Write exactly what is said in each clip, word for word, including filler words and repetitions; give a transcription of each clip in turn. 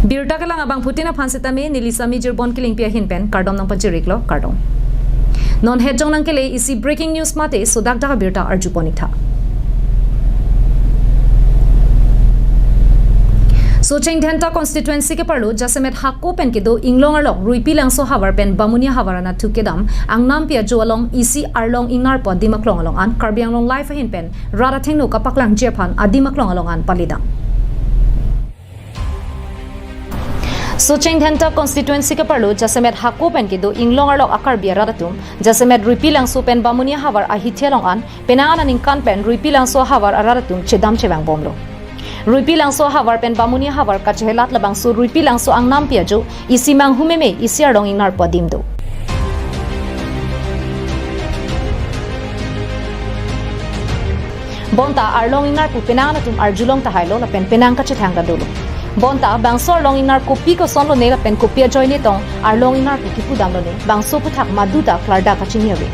Birta kelang abangphutin aphan sitame neli Sami Jirbon Kilingpi ahin pen kardom nangpajir-iklo, kardom. Non het jong nangkele isi breaking news mate sodak dak abirta arjupon-iktha. Socheng Dhenta constituency keparlo jasemet hako pen kedo Inglong arlok Ruipi Langso havar pen Bamuni havar anatthu kedam angnampi ajo along isi arlong ingnar pu adim aklong along an Karbi Anglong Live ahin pen rat athengno kapaklangji aphan adim aklong along an palidam. Socheng Dhenta constituency keparlo jasemet hako pen kedo Inglong arlok a-Karbi arat atum jasemet Ruipi Langso pen Bamuni havar ahithi along an penang aningkan pen Ruipi Langso havar arat atum chedam chevangbomlo. Ruipi Langso havar pen Bamuni havar kachehelat labangso Ruipi Langso angnampi ajo isi manghumeme isi arlong ingnar pu adim do. Bonta arlong ingnar pu penang anatum arjulong tahailo lapen penang kachethang ta dolo. Bonta bangso arlong ingnar kopi kosonlone lapen kopi ajoine tong arlong ingnar pu kipudamlone bangso aphuthak maduta klardak kachini ave.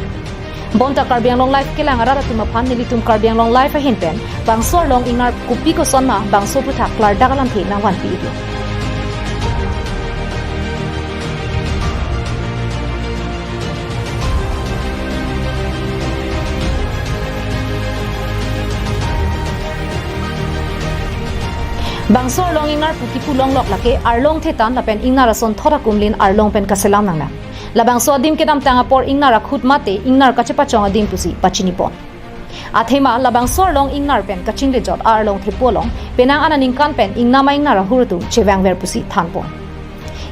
Bonta Karbi Anglong Live kelang arat atum aphan nelitum Karbi Anglong Live ahin pen bangso arlong ingnar kopi koson ma bangso aphuthak klardak alamthe nangvanpi-iklo. Bangso arlong ingnar pu kipulonglok lake arlong thetan lapen ingnar asonthot akumlin arlong pen kaselam nangnang. Labangso adim kedamtang apor ingnar akhut mate ingnar kachepachong adim pusi pachinipon. Athema labangso arlong ingnar pen kachinglejot arlong thepo along penang aningkan pen ingnam a-ingnar ahur atum chevangver pusi thanpon.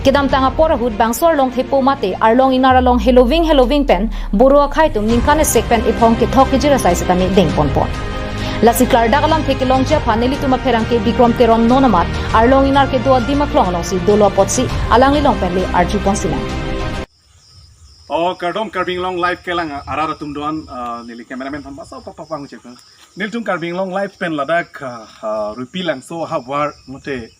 Kedamtang apor ahut bangso arlong thepo mate arlong ingnar along heloving heloving pen Boro akhei atum ningkan esek pen ephong kethok kejir asai sitame dengponpon. Lasi klardak alamthe kelongji aphan nelitum apherangke Bikrom Teron non amat arlong ingnar kedo adim aklong alongsi dolo apotsi alanglilong pen le arjupon sinang. O kardom Karbi Anglong Live kelang arat atum do-an, ah, neli cameraman aphan basa papa pangchek. Nelitum Karbi Anglong Live pen ladak, ah, ah, Ruipi Langso havar mate,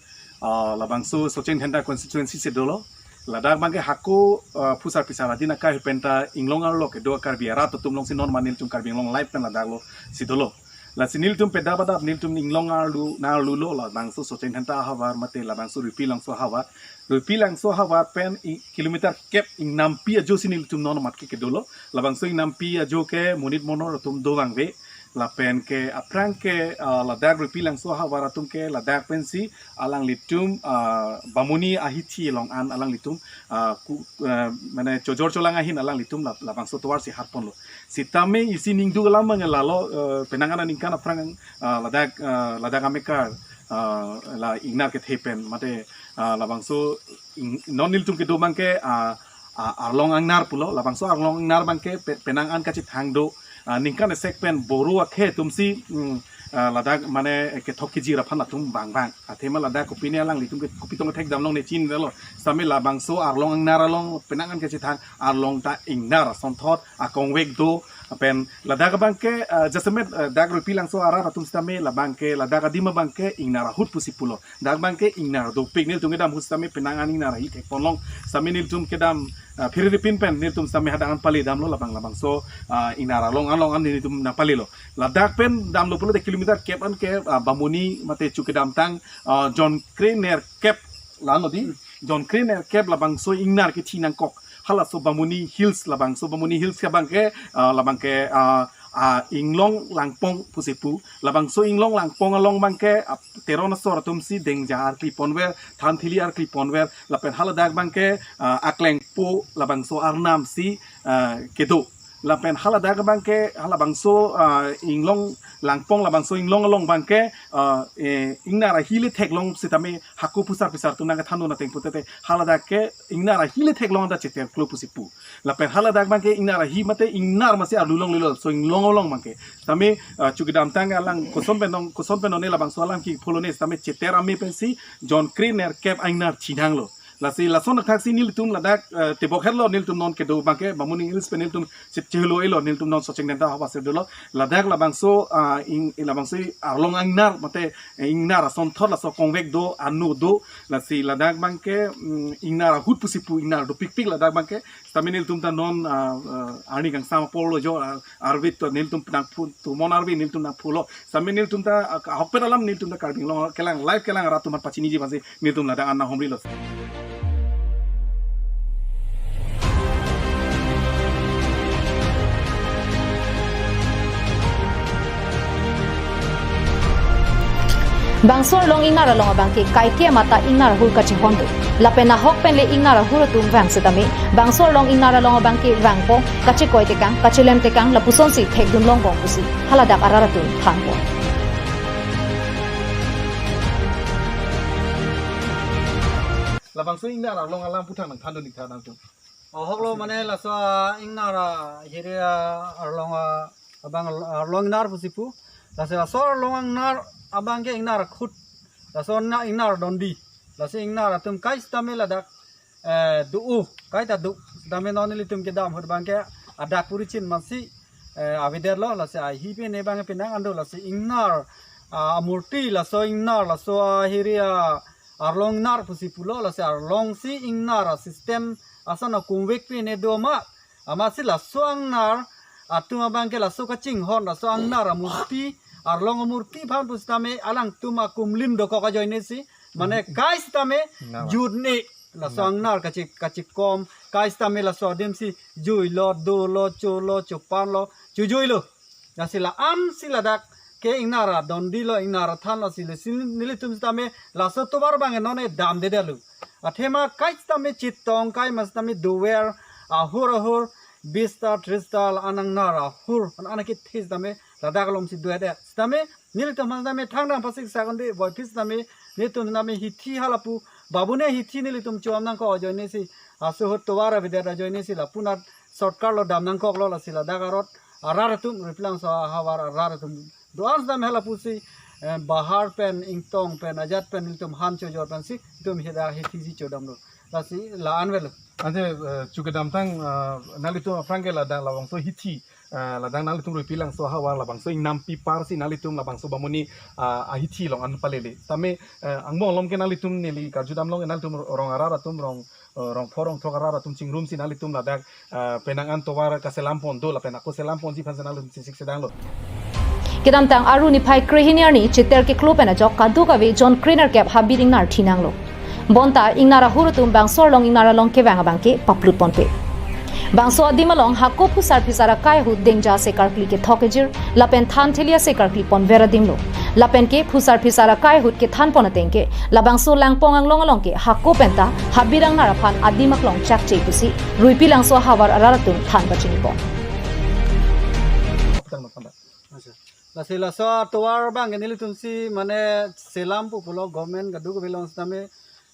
ah, labangso Socheng Dhenta constituency si dolo. Ladak abangke hako, ah, phusar phisar adin akai penta Inglong arlok kedo Karbi arat atum alongsi non ma nelitum Karbi Anglong Live pen ladak lo si dolo. Lasi nelitum pedap adap nelitum Inglong arlo, ingnar arlo lo labangso Socheng Dhenta havar mate labangso Ruipi Langso havar. Ruipi Langso havar pen i-, kilometer kep ingnampi ajo si nelitum non amat ke kedolo. Labangso ingnampi ajo ke monit monor atum dovangve. Lapen ke aphrang ke, ah, ladak Ruipi Langso havar atum ke ladak pensi alanglitum, ah, Bamuni ahithi along an alanglitum, ah, ku, ah, mane chojor cholang ahin alanglitum la-, labangso tovar si harponlo. Sitame isi ningduk alam abang lalo, eh, penang aningkan aphrang, ah, ladak, ah, ladak amekar, ah, la ingnar kethe pen mate, ah, labangso ing-, non nelitum kedo abangke, ah, ah, arlong ingnar pulo, labangso arlong ingnar abangke pe-, penang an kachethang do, ah, ningkan esek pen Boro akhei atumsi, mm, ah, ladak mane kethok kejir aphan latum bang bang. Athema ladak kopine alanglitum ke kopi tong thekdamlongle chinilo. Sitame labangso arlong ingnar along penang an kachethang arlong ta ingnar asonthot akongvek do, pen ladak abangke, ah, jasemet, ah, dak Ruipi Langso arat atum sitame labangke ladak adim abangke ingnar ahut pusi pulo. Dak abangke ingnar dopik nelitum kedam ahut sitame penang an ingnar ahi thekponlong. Sitame nelitum kedam, ah, phiripin pen nelitum sitame hadak an palidamlo labang labangso, ah, ingnar along along an nelitum nangpalilo. Ladak pen damlo pulote kilometer kep an ke, ah, Bamuni mate chu kedamtang, ah, jon krenerkep la-an lo di. Jon krenerkep labangso ingnar kethi nangkok. Halaso Bamuni Hills labangso Bamuni Hills ke abangke, ah, labangke, ah, ah, Inglong Langpong pusi pu. Labangso Inglong Langpong along abangke, ah, Teron asor atumsi Dengja arkli ponver, Thanthili arkli ponver, lapen haladak abangke, ah, Aklengpo labangso arnam si, ah, kedo. Lapen haladak abangke, halabangso, ah, Inglong Langpong labangso Inglong along abangke, ah, eh, ingnar ahi le theklong sitame hako phusar phisar atum nangkethan dun ateng putete haladak ke ingnar ahi le theklong anta cheterklo pusi pu. Lapen haladak abangke ingnar ahi mate ingnar masi arlulonglelo, so Inglong along abangke. Sitame, ah, chu kedamtang alang koson pen nong, koson pen none labangso alam ke pholone sitame cheter ame pensi jon krenerkep a-ingnar chinanglo. Lasi lason athaksi nelitum ladak, eh, tebok herlo nelitum non kedo abangke, Bamuni Hills pen nelitum chip chihlo ilo nelitum non Socheng Denta hop asir dolo. Ladak labangso, ah, ing, labangso arlong ingnar mate, eh, ingnar asonthot laso kongvek do, ano do. Lasi ladak abangke, mm, ingnar ahut pusi pu ingnar dopikpik ladak abangke. Sitame nelitum ta non, ah, ah, arni kangsam apor lo jo, ah, arve to nelitum nangphu, tomon arve nelitum nangphulo. Sitame nelitum ta, ah, ahokpet alam nelitum ta Karbi Anglong kelang, live kelang arat atum aphan pachiniji aphansi nelitum ladak an nanghumrilo. Bangso arlong ingnar along abangke kaike mata ingnar ahur kachinghon do. Lapen ahok pen le ingnar ahur atum vang sitame, bangso arlong ingnar along abangke vangpo, kachekoi tekang, kachelem tekang, lapusonsi thekdun longbom pusi haladak arat atum thanpo. Labangso ingnar arlong alam aputhak nangthandun ik tha nangtum. Ahoklo mane laso, ah, ingnar, ah, hiri, ah, arlong, ah, abang arlong ingnar pusi pu. Lasi laso arlong ingnar abangke ingnar akhut. Laso na ingnar dondi. Lasi ingnar atum kai sitame ladak, eh, do-o, kaita do. Sitame non nelitum kedam ahut abangke adak puri chin mansi, eh, avedetlo, lasi ahi pen ne abang penang an do, lasi ingnar, ah, amurti, laso ingnar, laso, ah, hiri, ah, arlong ingnar pusi pulo, lasi arlongsi ingnar asystem ason akongvek pen ne do ma, amatsi laso ingnar atum abangke laso kachinghon, laso ingnar amurti, arlong amurti aphan pusitame alangtum akumlim dokok ajoinesi, mane kai sitame jut ne, laso ingnar kachi, kachikom, kai sitame laso adimsi juilo, dolo, cholo, chopanlo, chojuilo. Lasi la-ansi ladak ke ingnar adondilo, ingnar athanlo si le si nelitum sitame laso tovar abang non e damdedetlo. Athema kai sitame chetong kai ma sitame dover ahur ahur, bis ta, tris ta, la-an ingnar ahur, an an akethe sitame ladak alongsi dodet. Sitame nelitum aphan sitame thangdam pasik sakon de boy phis sitame nelitum sitame hithi halapu, Bamuni hithi nelitum chuam nangkok ajoinesi, aso ahut tovar avedet ajoinesi, lapunat shortcut lo dam nangkoklo, lasi ladak arot arat atum, Ruipilangso ahavar arat atum do-an sitame halapusi, eh, bahar pen, ingtong pen, ajat pen nelitum han chojor pensi nelitum heda hithisi chodamlo. Lasi la-an avelo. Ante, eh, chu kedamtang, eh, nanglitum aphrang ke ladak labangso hithi, eh, ladak nanglitum Ruipilangso ahavar labangso ingnampi parsi nanglitum labangso Bamuni, ah, ahithi along an palele. Tame, eh, angbong along ke nanglitum neli karjudam along nanglitum rong arat atum, rong, eh, rong pho rong throk arat atum chingrumsi nanglitum ladak, eh, penang an tovar kaselam pon do lapen ako selam ponji aphansi nanglitum chesik sedanglo. Kedamtang Aru niphai krehini arni cheter keklo pen ajok kadokave jon krenerkep Habit ingnar thinanglo. Bonta ingnar ahur atum bangso arlong ingnar along kevang abangke paplut ponpe. Bangso adim along hako phusar phisar akai ahut dengja ase karkli kethok kejir, lapen than theli ase karkli ponver adimlo. Lapen ke phusar phisar akai ahut kethan pon ateng ke, labangso Langpong anglong along ke hako penta Habit ingnar aphan adim aklong chakche pusi Ruipilangso ahavar arat atum than pachini pon. Acha. Lasi laso tovar abang nelitumsi mane selam pu pulo, government kadokave along sitame,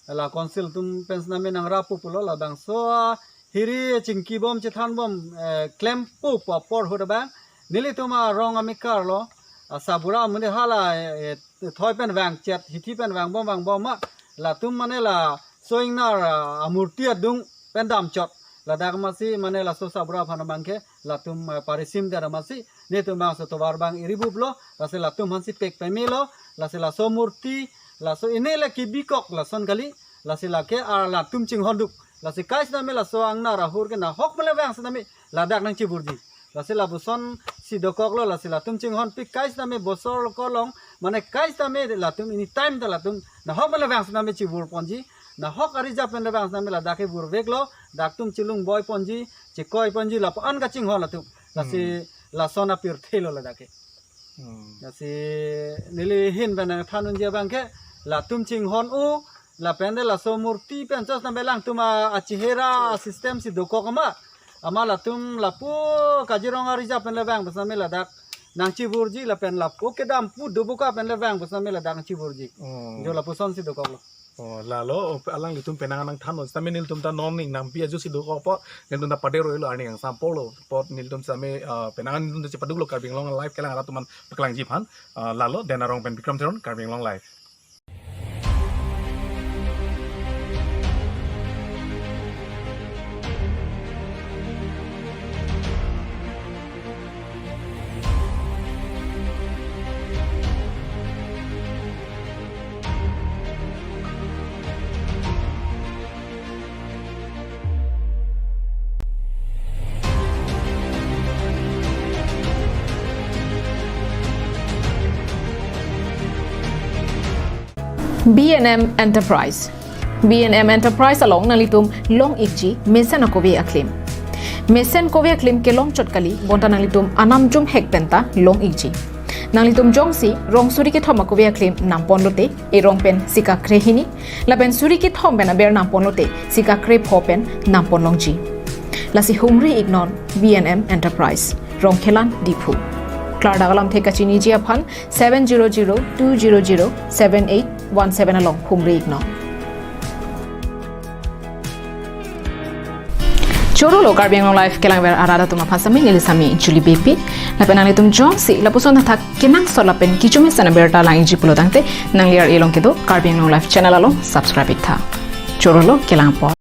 la council atum pen sitame nangrap pu pulo, labangso hiri chingkibom chethanbom, eh, klempo pu apor ahut abang nelitum arong amekar lo, ah, sabura amonit hala, eh, thoi pen vangchet, hithi pen vangbom vangbom ma, latum mane laso ingnar, ah, amurti adung pen damchot. Ladak amatsi mane laso sabura aphan abangke latum, eh, parisim der amatsi nelitum bangso tovar abang iribuplo, lasi latum aphansi pek pemelo, lasi laso murti, laso ine le kebikok lason kali, lasi lake ar latum chinghonduk, lasi kai sitame laso ingnar ahur ke nahok pen le vang sitame ladak nangchiburji. Lasi lapusonsi dokoklo, lasi latum chinghonpik kai sitame bosor lo kolong, mane kai sitame latum anytime ta latum nahok pen le vang sitame chibur ponji, nahok arijap pen le vang sitame ladak ke burveklo, dak atum chilung boi ponji, chekoi ponji, lapu-an kachinghon latum. Lasi Hmm. lason apirthe lo ladak ke. Hmm. Lasi neli ahin pen nangthan unji abangke, latum chinghon-o, lapen de laso murti pen chos nang belang atum a, achehera system si dokok ama. Ama latum lapu Kaziranga Reserve pen le vang pu sitame ladak nangchiburji, lapen lapu kedam pu Doboka pen le vang pu sitame ladak nangchiburji. Hmm. Jo lapusonsi dokoklo. Oh, lalo, oh, alanglitum penang nangthanlo. Sitame nelitum ta non ingnampi ajoksi dokok apot, nelitum ta padero ilo arni kangsam apor lo. Apot nelitum sitame, ah, penang nelitum ta chepaduklo Karbi Anglong Live kelang arat atum aphan paklangji aphan. Ah, lalo, Denarong pen Bikram Teron, Karbi Anglong Live. B and M Enterprise. B and M Enterprise along nanglitum long-ikji mesen akove aklim. Mesen kove aklim kelong chot kali, bonta nanglitum anam jumhek penta long-ikji. Nanglitum jongsi rong suri kethom akove aklim namponlote, erong pen sika krehini, lapen suri kethom pen aber namponlote, sika krepho pen namponlongji. Lasi humri-iknon B and M Enterprise, Rongkhelan, Diphu. Klardak alamthe kachiniji aphan seven zero zero two zero zero seven eight one seven along humri-iknon. Choro lo Karbi Anglong Live kelangver arat atum aphan sami, neli sami Julie Beypi. Lapen nanglitum jongsi lapuson thakthak kenangsot lapen kechomesen abirta lang-ikji pulo tangte, nangli ar-e along kedo Karbi Anglong Live channel along subscribe-iktha. Choro lo, kelang apot.